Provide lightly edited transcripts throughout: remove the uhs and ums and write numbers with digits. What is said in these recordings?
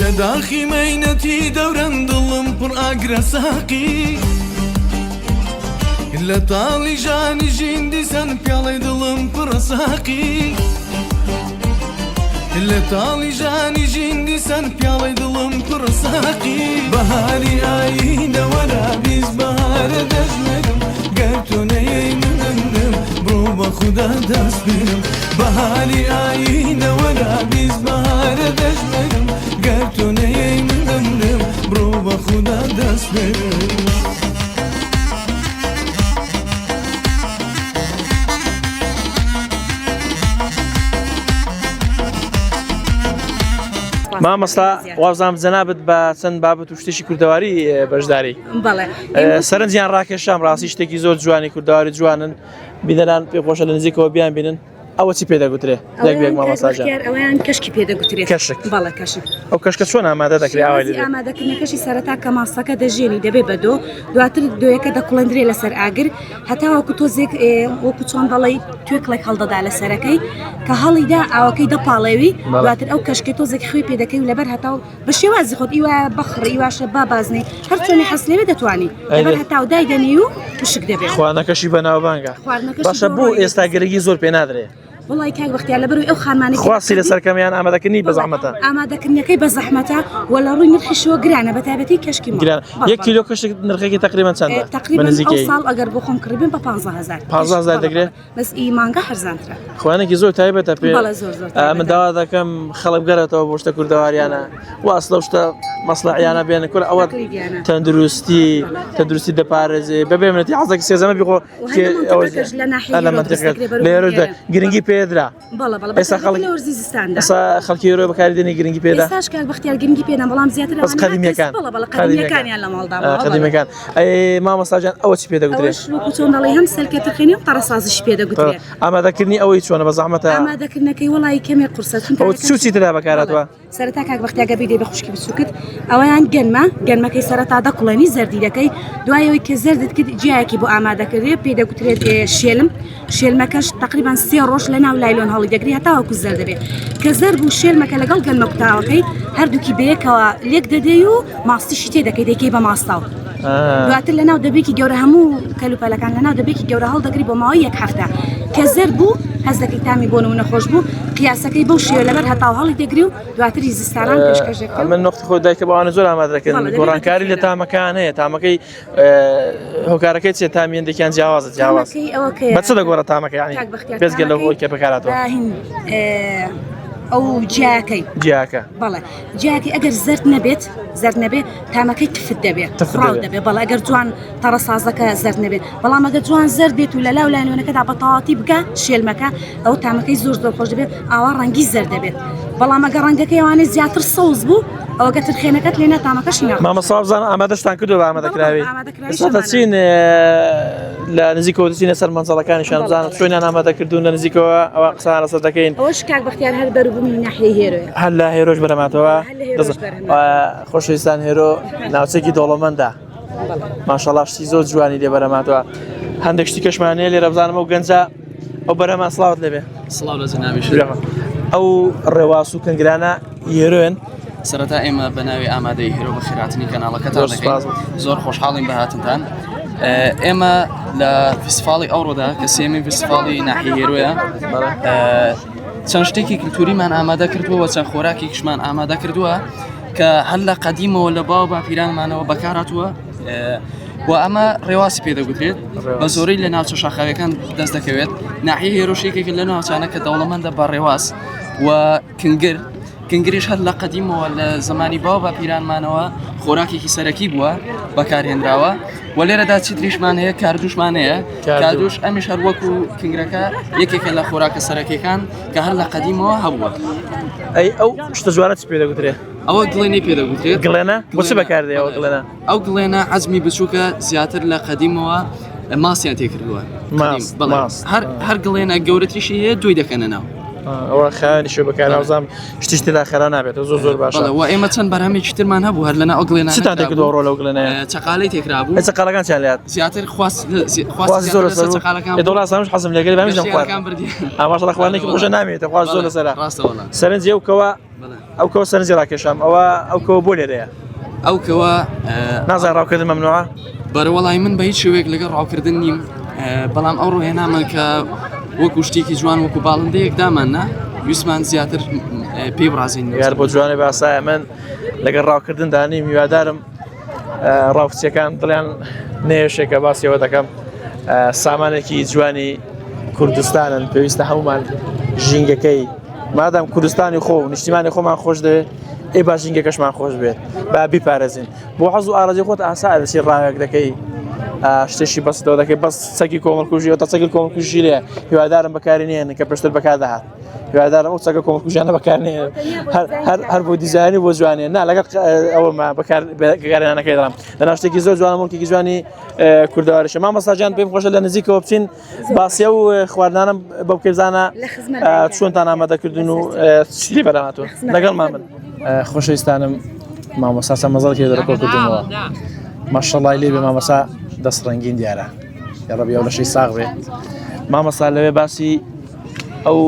لە داخی مەینەتی دەوران دڵم پڕ ئاگرە ساقی لە تاڵی ژانی ژین دیسان پیاڵی دڵم پڕە ساقی لە تاڵی ژانی ژین دیسان پیاڵی دڵم پڕە ساقی بەهاری ئایینە وەرە بیست بەهارە دەژمێرم گەر تۆ نەیەی من دەمرم بڕۆ بە خودا دەسپێرم بەهاری ئایینە وەرە بیست بەهارە دەژمێرم گەر تۆ نەیەی من دەمرم بڕۆ بە خودا دەسپێرم. مامۆستا وابزانام جەنابت بە چەند بابەت و شتێکی کوردەواری بەشداری سەرنجیان ڕاکێشام ڕاستی شتێکی زۆر جوانی کوردەواری جوانن بینەران پێ خۆشە لە نزیکەوە بیان بینن ئەوە چی پێ دەگوترێ ئەویان کەشکی پێ دەگوترێت کەشک بەڵێ کەشک ئەو کەشکە چۆن ئامادە دەکرێت ئاوای لێ ئامادەکردنەکەشی سەرەتا کە ماستەکە دەژێنی دەبێ بە دۆ دواتر دۆیەکە دەکوڵێندرێ لەسەر ئاگر هەتاوەکو تۆزێک وەکو چۆن دەڵێی توێکڵێک هەڵدەدا لەسەرەکەی کە هەڵیدا ئاوەکەی دەپاڵێوی دواتر ئەو کەشکەی تۆزێک خوێ پێ دەکەی و لەبەر هەتاو بە شێوازی خۆت ئی وایە بەخڕ ئی واشە با بازنەی هەر چۆنی حەز لێوێ دەتوانی لەبەر هەتاو دایدەنێی و وشک دەبێت. خواردنەکەشی بەناوبانگە. خواردنەکەشی باشە بۆ ئێستا گرنگی زۆر پێ نادرێ؟ وەڵای کاک بەختیار لەبەرئەوەی ئەو خانمانەی کە خواستی لەسەر کەمە یان ئامادەکردنی بە زەحمەتە؟ ئامادەکردنەکەی بە زەحمەتە و لە ڕووی نرخیشەوە گرانە بە تایبەتی کەشکی ماڵ. گرانە. یەک کیلۆ کەشک نرخێکی تەقریبەن چەندە؟ بە تەقریبەن ئەو نزیکەیی. ساڵ ئەگەر بۆ خۆم کڕیبم بە 15000. 15000 دەگرێ؟ بەس ئی مانگا هەرزانترە. خوانێکی زۆر تایبەتە پێ بەڵێ زۆر زۆر تایبەتە. من داوا دەکەم خەڵک بگەڕێتەوە بۆ شتە کوردەواریانە و ئەسڵە و شتە مەسڵەحیانە بێنن کورە ئەوە تەقلیدیانە. تەندروستی تەندروستی دەپارێزێ بەبێ منەتی حەزەکی سێزەمە بیخۆ و هەر لە مەنتیقەکەش لە ناحیەی لە هێرۆ دروست مەنتیقەکە دەکرێ بەرەو لە هێرۆشدا هێرۆ. گرنگی پێدرا بەڵێ بەڵێ ئێستا بەتایبەتی خەڵک لە وەرزی زستاندا. ئێستا خەڵکی هێرۆ بەکاری دێنێ گرنگی پێدا ئێستاش کاک بەختیار گرنگی پێدان بەڵام زیاتر بەس ئەوانە هەر کەس قەدیمیەکان بەڵێ بەڵێ قەدیمیەکان قەدیمیەکانیان لە ماڵدا آه، بووە بەڵێ. قەدیمیەکان ئەی مامۆستا جان ئەوە چی پێ دەگوترێ ئەوەش وەکو چۆن دەڵێی هەم سەلکە ترخێنی و تەڕەسازیشی پێ دەگوترێ. ئامادەکردنی ئەوەی چۆنە بە زەحمەتە؟ ئامادەکردنەکەی وەڵایی کەمێ قورسە چونکە ئەوە چ و چی تێدا بەکارهاتووە؟ سەرەتا کاک بەختیار گەر بیدەی بە خوشکی بچووکت ئەوەیان گەنمە گەنمەکەی سەرەتا دەکوڵێنی زەردی دەکەی دوای ئەوەی کە زەردت کرد جیایەکی بۆ ئامادەکردێ پێی دەگوترێت شێلم شێلمەکەش تقریبان سێ ڕۆژ لە ناو لایلۆن هەڵی دەگری هەتاوەکو زەر دەبێت کە زەر بوو شێلمەکە لەگەڵ گەنمە کوتاوەکەی هەردووکی بەیەکەوە لێک دەدەی و ماستیشی تێ دەکەی دەیکەی بە ماستاو دواتر لەناو دەبێکی گەورە هەموو کەلوپەلەکان لەناو دەبێکی گەورە هەڵدەگری بۆ ماوەی یەک هەفتە کە زەر بوو هەست دەکەی تامی بۆ نمونە خۆش بوو قیاسەکەی بەو شێوە لەبەر هەتاو هەڵی دەگری و دواتری زستانان پێشکەش دەکرێت من نقطی خۆ دایکە بەوانە زۆر ئامادە دەکەن گۆڕانکاری لە تامەکان هەیە تامەکەی هۆکارەکەی چیە تامی هەندێکیان جیاوازە جیاواز بە چ دەگۆڕە تامەکە یانی بێجگە لەو هۆی کە بەکارهاتووە ئەو جیاکەی جیاکە بەڵێ جیاکەی ئەگەر زەرد نەبێت زەرد نەبێت تامەکەی تفت دەبێت تفراو دەبێت بەڵێ ئەگەر جوان تەڕەسازەکە زەرد نەبێت بەڵام ئەگەر جوان زەرد بێت و لە لاو لایەنەکەدا بە تەواوەتی بگا شێلمەکە ئەو تامەکەی زۆر زۆر خۆش دەبێت ئاوا ڕەنگی زەرد دەبێت بەڵام ئەگەر ڕەنگەکەی ئەوانەی زیاتر سەوز بوو ئەوە گە ترخێنەکەت لێ نا تامەکەشی ناخۆش مامۆستا بزانە ئامادەشتان کردووە بە ئامادەکراوی ئامادەکراوی ئێستا دەچین لە نزیکەوە دەچینە سەر مەنزەڵەکانیشان بزانە چۆنیان ئامادە کردوون لە نزیکەوە ئەوە قسان لەسەر دەکەین ئەوەش کاک بەختیار هەر بەروبوومی ناحیەی هێرۆیە هەر لە هێرۆش بەرەماتەوە خۆشەویستان هێرۆ ناوچێکی دەوڵەمەندە ماشەڵا شتی زۆر جوانی لێ بەرەماتەوە هەندێک شتی کەشمان هەیە لێرە بزانم ئەو گەنجە ئەو بەرەما سڵاوت لێبێ سڵاو لە جەنابیش ئەو ڕێواس و کنگرانە هێرۆن سەرەتا ئێمە بە ناوی ئامادەی هێرۆ بە خێراتنی کەناڵەکەتان دەکەین زۆر خۆشحاڵین بە هاتنتان ئێمە لە فیستیڤاڵی ئەوڕۆدا کە سێمین فیستیڤاڵی ناحی هێرۆیە چەند شتێکی کللتوریمان ئامادە کردووە و چەند خۆراکێکشمان ئامادە کردووە کە هەر لە قەدیمەوە لە باو باپیرانمانەوە بەکارهاتووە و ئەمە ڕێواسی پێدەگوترێت بە زۆری لە ناوچە شاخاویەکان دەست دەکەوێت ناحیە هێرۆشێکێک لە ناوچانە کە دەوڵەمەندە بە ڕێواس و کنگر کنگریش هەر لە قەدیمەوە لە زمانی باو باپیرانمانەوە خۆراکێکی سەرەکی بووە بەکارهێنراوە و لێرەدا چیتریشمان هەیە کاردوشمان هەیە کاردوش ئەمیش هەر وەکو کنگرەکە یەکێکە لە خۆراکە سەرەکیەکان کە هەر لە قەدیمەوە هەبووە. ئەی ئەو شتە جوانە چ پێ دەگوترێ؟ ئەوە گڵێنەی پێ دەگوترێت. گڵێنە؟ بۆ چ بەکاردێ ئەوە گڵێنە؟ ئەو گڵێنە عەزمی بچووکە زیاتر لە قەدیمەوە ماسیان تێکردووە. ماست، بەڵێ. ماست. هەر هەر گڵێنە گەورەتریشی هەیە دوی دەکەنە ناو. ئەوە خاوێنی شێ بەکار ناوزانم شتیش تێدا خەرا نابێتەوە زۆر زۆر باشە بەڵێ و ئێمە چەند بەرهەمێکی ترمان هەبوو هەر لەناو ئەو گڵێنانە چیتان تێکردووە ڕۆ لەو گڵێنەیە؟ چەقالەی تێکرابوو ئەی چەقالەکان چیان لێهات؟ زیاتر خواست خواست خواست زۆر زیاتر لەسەر لەسەر بوو چەقالەکان ئێ دەوڵا سامش حەزم لێگەری بامیش دەم خوارد گەشتیارەکان بردیان ئا ماشەڵا خواردنێکی بەڵێ خۆشە نامێنێتە خواست زۆر بەڵێ لەسەرە ڕاستە وەڵا سەرنجی ئەو کەوە بەڵێ ئەو کەوە سەرنجی ڕاکێشام ئەوە ئەو کەوە بۆ لێرەیە ئەو کەوە نازانم ڕاوکردن مەمنوعە؟ بەرە وەڵی من بە هیچ شێوەیەک لەگەڵ ڕاوکردن نیم بەڵام ئەو ڕۆهێنامان کە وەکو شتێکی جوان وەکو باڵندەیەک دامان نا ویستمان زیاتر پێی بڕازین یار بۆ جوانێ باسایە من لەگەڵ ڕاوکردن دانیم هیوادارم ڕاوچیەکان دڵیان نێشێکە باسیەوە دەکەم سامانێکی جوانی کوردستانن پێویستە هەمومان ژینگەکەی مادام کوردستانی خۆ و نیشتیمانی خۆمان خۆش دەوێت ئێ با ژینگەکەشمان خۆش بێت با بیپارێزین بۆ حەز و ئارەزوی خۆت ئاسا دەچی ڕاوێک دەکەی شتێکی بەستەوە دەکەی بەس چەکی کۆمەڵکوژی ئەو چەکی کۆمەڵکوژی لێ هیوادارم بەکاری نێن کە پێشتر بەکار دەهات هیوادارم ئەو چەکە کۆمەڵکوژیانە بەکار نێن هەر هەر هەر بۆ دیزایانی بۆ جوانێ نا لەگەڵ ئەوەمە بەکار بەکارهێنانەکەی دەڵێم لەنا شتێکی زۆر جوانە مڵکێکی جوانی کوردەواریشە مامۆستا گیان پێم خۆشە لە نزیکەوە بچین باسی ئەو خواردنانم بە بکەی بزانە چۆنتان ئامادەکردن و چی لێ بەرهاتوون لەگەڵمان بن خۆشەویستانم مامۆستا چەند مەزەڵێکی لێ دەرەکۆ کردمەوە ماشەڵای لێ بێ مامۆستا دەست ڕەنگین دیارە یاڕەبی ئەو لەشەی ساغ بێ مامۆستا لەوێ باسی ئەو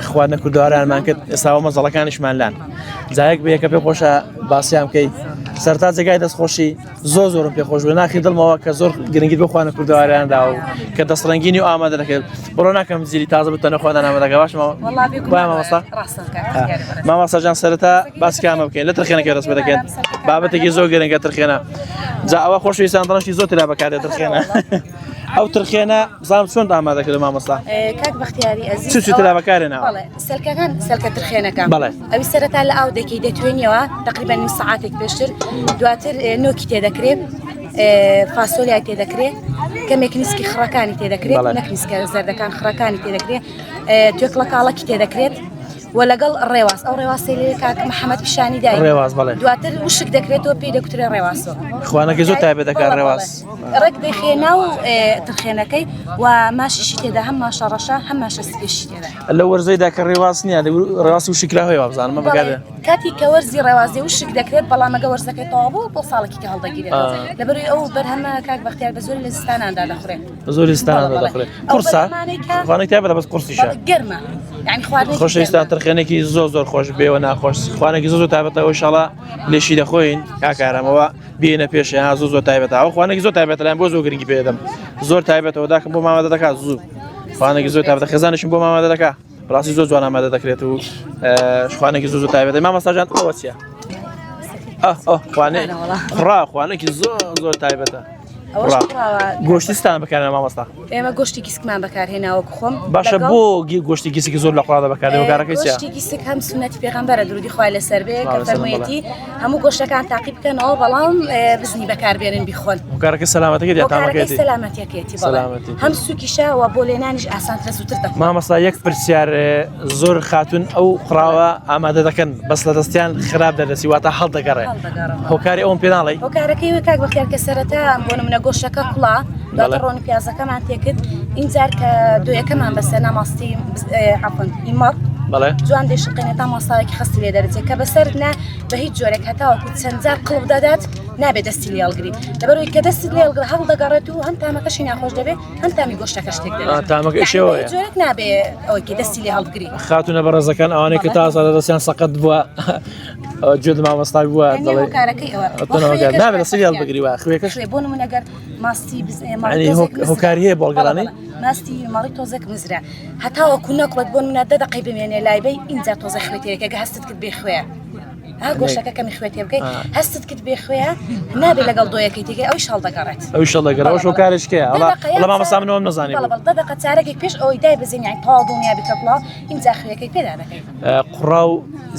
خواردنە کوردەوارانمان کرد ئێستاوە مەزەڵەکانیشمان لان جایەک بە یەکە پێ خۆشە باسییان بکەی سەرتا جێگای دەستخۆشی زۆر زۆرم پێ خۆش بوو ناخی دڵمەوە کە زۆر گرنگیت بۆ خوانە کوردەواریان دا و کە دەستڕەنگینی و ئامادە دەکرد بڕۆ ناکەم زیری تازە بتەنە خۆیان ئامادە دەکە باش مامۆستا مامۆستا جان سەرەتا باسی کامە بکەین لە ترخێنەکە دەست پێ دەکەین بابەتێکی زۆر گرنگە ترخێنە جا ئەوە خۆشەویستان دڵشی زۆر ترا بەکارێ ترخێنە ئەو ترخێنە بزانم چۆن ئامادە کرد مامۆستا کاک بەختیاری ئەزیز چ چ ترا بەکارێ ناوە بەڵێ سەلکەکان سەلکە ترخێنەکە بەڵێ ئەوی سەرەتا لە ئاو دەکەی دەتوێنیەوە تقریبا نیو سەعاتێک پێشتر دواتر نۆکی تێدەکرێ فاسۆلیای تێدەکرێ کەمێک نیسکی خڕەکانی تێدەکرێت نەک نیسکە زەردەکان خڕەکانی تێدەکرێ توێکڵە کاڵەکی تێدەکرێت و لەگەڵ ڕێواس ئەو ڕێواسی لێ کاک محەممەد پیشانی دای ڕێواز بەڵێ دواتر وشک دەکرێتەوە پێی دەکوترێ ڕێواسەوە خوانەکەی زۆر تایبەت دەکات ڕێواس ڕێک دەخێ ناو ترخێنەکەی و ماشیشی تێدا هەم ماشە ڕەشە هەم ماشە سپیشی تێدا لە وەرزەیدا کە ڕێواس نییە ڕێواسی وشکرا هەیە وابزانم ئەمە بەکارێ کاتی کە وەرزی ڕێوازی وشک دەکرێت بەڵام ئەگە وەرزەکەی تەواو بوو بۆ ساڵێکی کە هەڵدەگیرێت لەبەروی ئەو بەرهەمە کاک بەختیار بە زۆری لە زستاناندا دەخورێت بە زۆری زستاناندا دەخورێت قورسە خوانەی تایبەتە بەس قورسیشە گەرمە یعنی خواردنێکی خۆشەویستان ترخێنێکی زۆر زۆر خۆش بێوە ناخۆش خوانێکی زۆر زۆر تایبەتە ئەو شاڵە لێشی دەخۆین کاکارەمەوە بێنە پێشێ ها زۆر زۆر تایبەتە ئەو خوانێکی زۆر تایبەتە لایم بۆ زۆر گرنگی پێدەم زۆر تایبەتەوە داکم بۆ مامادە دەکات زوو خوانێکی زۆر تایبەتە خێزانیشم بۆ مامادە دەکات بەڕاستی زۆر جوان ئامادە دەکرێت و خوانێکی زۆر زۆر تایبەتە مامۆستا جان ئەوە چییە؟ ئەه خوانێ ڕا خوانێکی زۆر زۆر تایبەتە گۆشتستان بەکارێنە مامۆستا ئێمە گۆشتی گیسکمان بەکارهێناوە خۆم باشە بۆ گۆشتی گیسکی زۆر لە قوڕادا بەکاردێ هۆکارەکەی چیە؟ گۆشتی گیسک هەم سوننەتی پێغەمبەرە درودی خوای لەسەر بێ کە فەرموویەتی هەموو گۆشتەکان تاقی بکەنەوە بەڵام بزنی بەکاربێنن بیخۆن هۆکارەکەی سەلامەتەکەی یا تامەکەیەتی سەلامەتیەکەیەتی سەلامەتی هەم سوکیشە و بۆ لێنانیش ئاسانترە زووتر دەخۆن مامۆستا یەک پرسیار زۆر خاتون ئەو قوڕاوە ئامادە دەکەن بەس لە دەستیان خراپ دەردەچی واتە هەڵدەگەڕێ هۆکاری ئەوم پێ ناڵێی؟ هۆکارەکەی وەک کاک بەختیار کە سەرەتا بۆ نمونە گۆشتەکە کوڵا دواتر ڕۆنی پیازەکەمان تێکرد ئینجار کە دۆیەکەمان بەسەر ناماستی عەفوەن ئی مەڕ بەڵێ جوان دەیشقێنێ تا ماستاوێکی خەستی لێ دەرەچێت کە بەسەر نا بە هیچ جۆرێک هەتاوەکو چەند جار قڵپ دەدات نابێت دەستی لێ هەڵگری لەبەرئەوەی کە دەستت لێ هەڵگرە هەڵدەگەڕێت و هەم تامەکەشی ناخۆش دەبێت هەم تامی گۆشتەکەش تێک دەدات تامەکە یعنی بە شێوەیە هیچ جۆرێک نابێ ئەوەی کە دەستی لێ هەڵبگری خاتونە بەڕێزەکان ئەوانەی کە تازە لە دەستیان سەقەت بووە گوێت مامۆستای بووە تەنیا دەڵێ هۆکارەکەی ئەوە تۆ خوێیەکەش نابێت دەستی لێ هەڵبگری وا خوێکەش خوێ بۆ نمونە گەر ماستی مەڕی یعنی تۆزێک مزرە. هۆکاری هەیە بۆ بەڵێ، هەڵگەڕانی بەڵێ. ماستی مەڕی تۆزێک مزرە هەتاوەکو نەکوڵێت بۆ نمونە دە دەقەی بمێنێ لای بەی ئینجا تۆزێک خوێ تێکە گە هەستت کرد بێ خوێیە ها گۆشتەکە کەمی خوێ تێ بکەی هەستت کرد بێ خوێیە نابێ لەگەڵ دۆیەکەی تێکەی ئەویش هەڵدەگەڕێت ئەویش هەڵدەگەڕێ ئەوش هۆکارێکیە دە دەقە یان وەڵا مامۆستا من ئەوەم نەزانی بەڵێ بەڵێ دە دەقە چارەکێک پێش ئەوەی دای بزین یانی تەواو دڵنیا بی کە کوڵاوە ئینجا خوێیەکەی پێدا دەکەی قوڕاو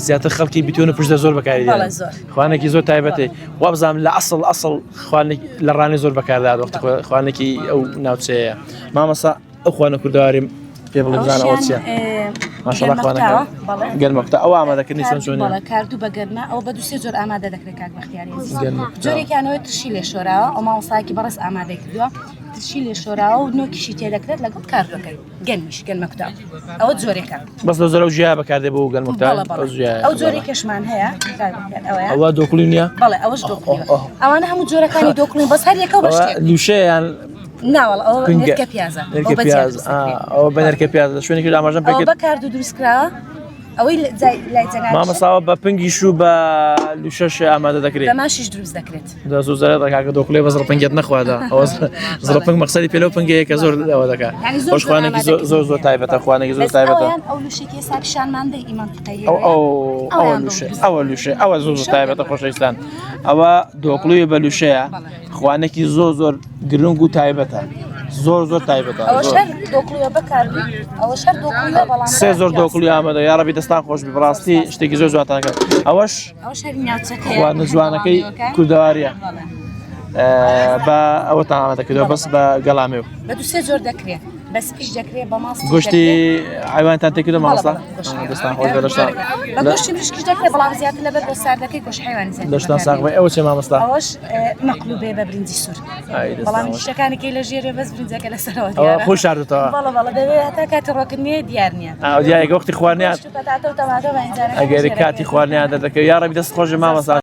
زیاتر خەڵکی بتوێن و پشدە زۆر بەکاری بەڵێ زۆر خوانێکی زۆر تایبەتی وابزانم لە ئەسڵ ئەسڵ خوانێک لە ڕانێ زۆر بەکاردات وەختی خوانێکی ئەو ناوچەیە مامۆستا ئەو خوانە کوردەواریم. پێ بڵێ بزانە ئەوە چیە ماشەڵا خوانەکە گەرمەکوتا ئەوە ئامادەکردنی چۆن چۆنیە بەڵێ کاردوو بە گەرمە ئەوە بە دوو سێ جۆر ئامادە دەکرێت کاک بەختیاری جۆرێکیانەوە ترشی لێ شۆراوە ئەو مامۆستایەکی بەڕێز ئامادەی کردووە ترشی لێ شۆراوە و نۆکیشی تێ دەکرێت لەگەڵ کاردوەکەی گەنمیش گەنمەکوتا ئەوە جۆرێکە بەس لە زۆرە و جیا بەکاردێ بۆ گەنمەکوتا ئەو جۆرێکەشمان هەیە ئەوە دۆکڵی نییە بەڵێ ئەوەش دۆکڵی ئەوانە هەموو جۆرەکانی دۆکڵین بەس هەر یەکە بە شتێک لوشەیان ناوەڵ ئەوە نێرکە پیازە نێرکە پیاز ئەوە بە نێرکە پیاز لە شوێنێکی ئاماژەم پێ کرد بە کارد و دروست کراوە ئەوەی لای جەنابیش مامۆستاوە بە پنگیش و بە لوشەش ئامادە دەکرێت بە ماشیش دروست دەکرێت دا زۆر زەرەر دەکات کە دۆکڵێ بە زڕپنگێت نەخوادا ئەوە زڕپنگ مەقسەدی پێ لەو پنگەیە کە زۆر ئەوە دەکات خۆش خوانێکی زۆر زۆر زۆر تایبەتە خوانێکی زۆر تایبەتە ئەو لوشێکی ئێستا پیشانمان دەی ئیمان ئەو ئەو ئەوە لوشە ئەوە لوشە ئەوە زۆر زۆر تایبەتە خۆشەویستان ئەوە دۆکڵوی بە لوشەیە خوانێکی زۆر زۆر گرنگ و تایبەتە زۆر زۆر تایبەتە سێ زۆر دۆکڵی ئامادە یاڕەبی دەستان خۆش بی بەڕاستی شتێکی زۆر جوانتان کرد ئەوەش خواردنە جوانەکەی کوردەواریە بە ئەوەتان ئامادە کردووە بەس بە گەڵامێو بە دوو سێ جۆر دەکرێت بە سپیش دەکرێت بە ماست گۆشتی حیوانتان تێکردو مامۆستا دەستان خۆش بێ لەشتان بە گۆشتی مریشکیش دەکرێت بەڵام زیاتر لەبەر بۆ ساردەکەی گۆشت حیوانی زیاتر لەشتان ساغ بێ ئەوە چێ مامۆستا ئەوەش مەقلوبێ بە برنجی سوور بەڵام شتەکانی کەی لە ژێرێ بەس برنجەکە لەسەرەوە ئەوە خۆی شاردتەوە بەڵێ بەڵێ دەبێ هەتا کاتی ڕۆکردنی دیار نییە ئەو دیارە وەختی خواردنیان گۆشت و پەتاتە و تەماتە و باینجانەکە ئەگەر کاتی خواردنیان دەردەکەوێت یاڕەبی دەست خۆش بێ مامۆستا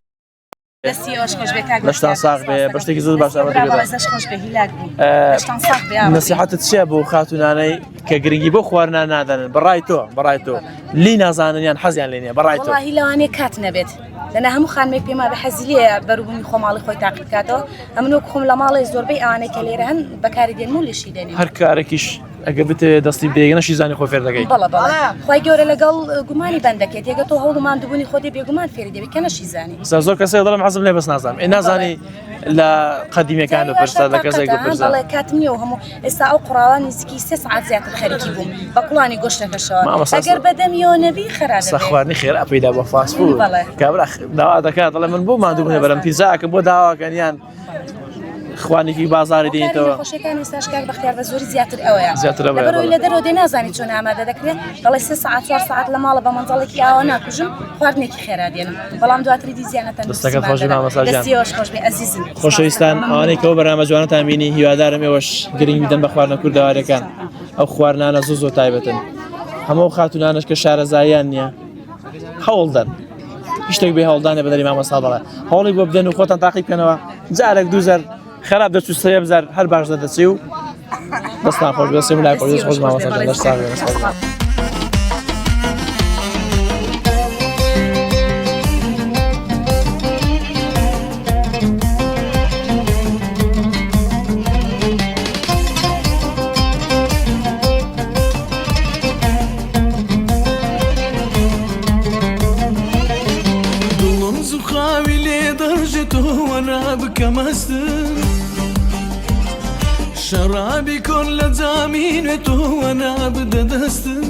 دەستی ئێوەش خۆش بێ کاک لەشتان ساغ بێ بە شتێکی زۆر باش ئامادە برا کردووە. بەڕێز لەش خۆش بێ هیلاک بووم لەشتان ساغ بێ ئاوا. نەسیحەتت چییە بۆ خاتوونانەی کە گرنگی بۆ خواردنە نادەن بەڕای تۆ بەڕای تۆ لی نازانن یان حەزیان لێ نییە بەڕای تۆ وەڵاهی لەوانەیە کات نەبێت لەنا هەموو خانمێک پێم وابێ حەزی لێیە بەروبوومی خۆماڵی خۆی تاقی بکاتەوە ئەمن وەک خۆم لە ماڵێ زۆربەی ئەوانەی کە لێرە هەن بەکاری دێنم و لێشی دێنم هەر کارێکیش ئەگەر بتەوێ دەستی بدەی نەشی زانی خۆ فێر دەکەی. بەڵێ بەڵێ خوای گەورە لەگەڵ گومانی بەندەکەیت ئەگەر تۆ هەوڵ و ماندووبوونی خۆتی بێگومان فێری دەبی کە نەشی زانی. ئێستا زۆر کەس هەیە دەڵێم حەزم لێ بەس نازانم ئێ نازانی لە قەدیمەکان بپرسە لە کەسێک بپرسە. بەڵێ کاتم نییە و هەموو ئێستا ئەو قوڕاوە نزیکی سێ سەعات زیاتر خەریکی بووم بە کوڵانی گۆشتەکەشەوە ئەگەر بەدەمیەوە نەبی خەرا دەبێ. خواردنی خێرا پەیدا بووە فاست فود کابرا داوا دەکات دەڵێ من بۆ ماندوو بوونە بەرم پیتزاکەم بۆ داواکەن یان خوانێکی بازاری دێنیتەوە. خۆشەکان ئێستاش کاک بەختیار بە زۆری زیاتر ئەوەیە زیاتر ئەوەیە لەبەرئەوەی لە دەرەوە دێ نازانی چۆن ئامادە دەکرێت دەڵێ سێ سەعات چوار سەعات لە ماڵە بە مەنجەڵێکی ئاوا ناکوژم خواردنێکی خێرا دێنم بەڵام دواتری دی زیانە دەستەکەت خۆش بێ مامۆستا گیان. دەستی ئێوەش خۆش بێ ئەزیزم خۆشەویستان ئەوانەی کە ئەو بەرنامە جوانەتان بینی هیوادارم ئێوەش گرنگ بدەن بە خواردنە کوردەواریەکان ئەو خواردنانە زۆر زۆر تایبەتن هەموو خاتونانش کە شارەزاییان نییە هەوڵدەن هیچ شتێک بێ هەوڵدانێ بەدەری مامۆستا دەڵێ هەوڵی بۆ بدەن و خۆتان تاقی بکەنەوە جارێک دوو زار خراپ دەچوو سێ زار هەر باش دەدەچی و دەستان خۆش بێ سێ لای خۆش خۆش مامۆستا گیان لەش ساغ بێ لەش خۆش بێ. دڵم زوخاوی لێ دەڕژێ تۆ وەرە بکە مەستم شەڕابی کۆن لە جامی نوێ تۆ وەرە بدە دەستم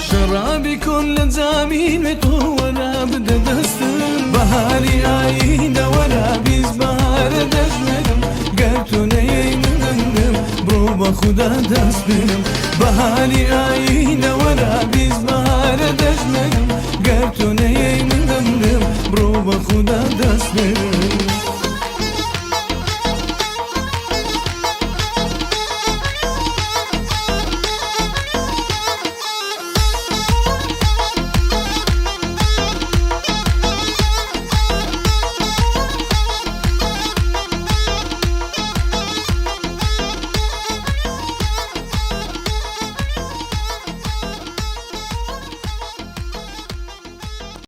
شەڕابی کۆن لە جامی نوێ تۆ وەرە بدە دەستم بەهاری ئایینە وەرە بیست بەهارە دەژمێرم گەر تۆ نەیەی من دەمرم بڕۆ بە خودا دەسپێرم بەهاری ئایینە وەرە بیست بەهارە دەژمێرم گەر تۆ نەیەی من دەمرم بڕۆ بە خودا دەسپێرم.